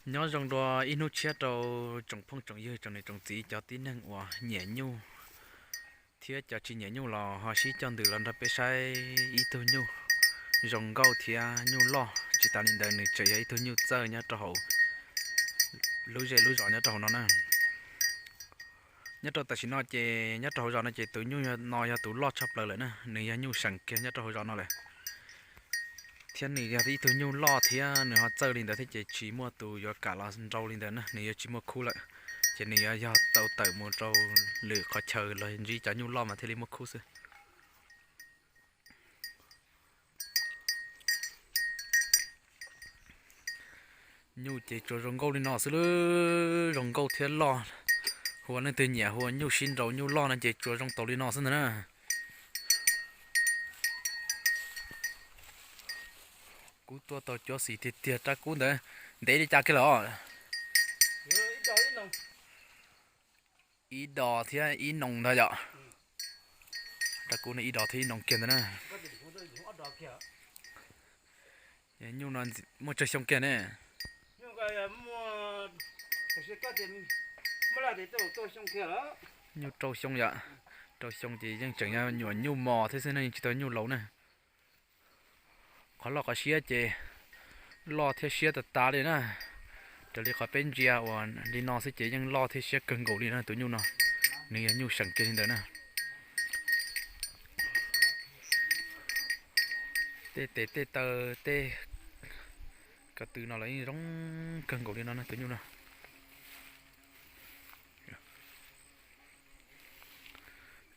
Nyob zoo dua ib hnub tshiab rau tsoom phooj tsoom ywg, tsoom niam tsoom txiv, cov tib neeg uas nyiam nyuj thiab cov tsis nyiam nyuj los ho sib coj ntws los nrog peb saib ib tug nyuj zoo nkauj thiab nyuj loj. Tsis tas li ntawd nws tseem yog ib tug nyuj txawj nyob rau hauv lub zej lub zos nyob rau hauv no na. Nyob rau tam sim no ces nyob rau hauv zos no ces tus nyuj no yog tus loj tshaj plaws lawm na, nws yog nyuj seem kiag nyob rau hauv zos no lawm. Thiab nws yog ib tug nyuj loj thiab nws ho txawj li ntawd thiab ces tsis muaj tus yuav kam los nrau li ntawd na, nws yuav tsis muaj khub lawm. Ces nws yuav yog tau tawm mus rau lwm qhov chaw los ntsib cov nyuj loj mas thiaj li muaj khub xwb. Nyuj ces tsuas zoo nkauj li no xwb lub, zoo nkauj thiab loj. Hu ua leej twg nyiam hu ua nyuj sib nraus nyuj loj no ces tsuas zoo tau li no xwb ntag na. Kub tuaj tau cuab xis tiag tiag, rab kub ntawd ntev li cas kiag lawm os? Ib dos thiab ib noos ntag yom. Rab kub no ib dos thiab ib noos kiag ntag na. Nyuj no muaj tsawg xyoo kiag ne? Nyuj rau xyoo yom. Rau xyoo ces yeej tseem yog nyuam nyuj mos thiab xwb ne, yeej tsis tau nyuj laus na. Qhov loj qhov siab ces loj thiab siab tas tas li na. Raws li qhov peb ntsia uas li no xwb ces yeej loj thiab siab kawg nkaus li na tus nyuj no. Nws yog nyuj seem kiag li ntawd na. Tej tes tej taw tej ko tw no los yeej zoo kawg nkaus li no na tus nyuj no.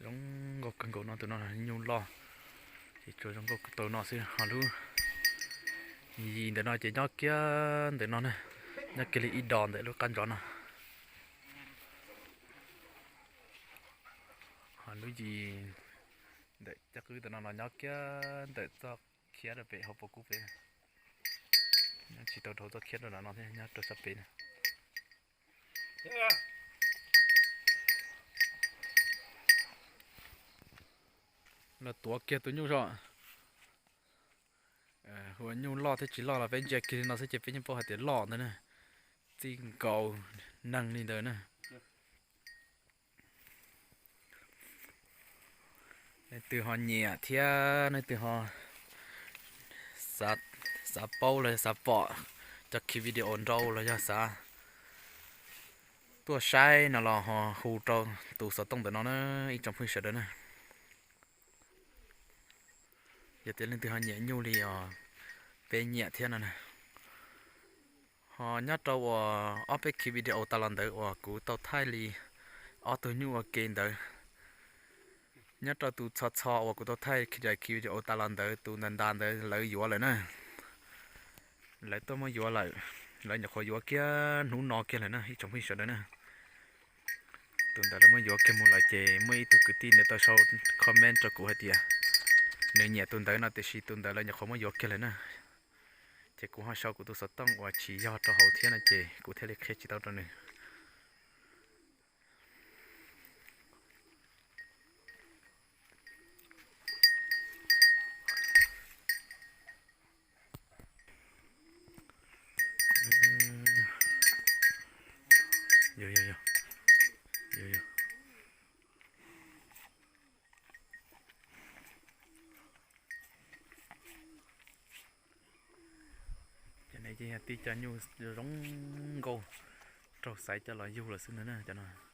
Zoo nkauj kawg nkaus no tus no nyuj loj. Ces tsuas zoo nkauj tau no xwb, ho lub yim ntawm no ces nyob kiag ntawm no na, nyob kiag li ib dos ntawm lub qab ntsov no. Ho lub yim ntawm caj qwb ntawm no los nyob kiag ntawm txoj khiab rau pem hauv paus kub pem. Nyob tsis tau rau txoj khiab rau no thiab, nyob rau sab pem na. Los tuav kiag tus nyuj zog. Hu ua nyuj loj thiab tsis loj los peb ntsia kiag li no xwb ces peb yeej paub hais tias loj ntag na. Txij nkaus neeg li ntawd na. Leej twg ho nyiam thiab leej twg ho xav paub los xav pom cov khi video nrau los yog xav tuaj saib no los ho hu rau tus xov tooj ntawm no na ib tsoom phooj ywg sawv daws na. Yog tias leej twg ho nyiam nyuj li os peb nyiam thiab no na. Ho nyob rau uas ob peb khi video tas los ntawd uas kuv tau thaij li ob tug nyuj ua ke ntawd, nyob rau tus txho txho uas kuv tau thaij khi video tas los ntawd, tus ntas ntas ntawd lawv yuav lawm na. Lawv tuaj muab yuav lawm, lawv nyuam qhuav yuav kiag hnub no kiag lawm na ib tsoom phooj ywg sawv daws na. Tus ntawd lawv muab yuav kiag mus lawm ces muaj ib tug kwv tij ntawd tau sau comment rau kuv hais tias nws nyiam tus ntawd no tiam sis tus ntawd lawv nyuam qhuav muab yuav kiag lawm na. Ces kuv ho sau kuv tus xov tooj uas tsis yog rau hauv thiab no ces kuv thiaj li qhia tsis tau rau nws. Cov no ces yog tib co nyuj zoo nkauj raug xaiv coj los yug lawm xwb ntag na cov no.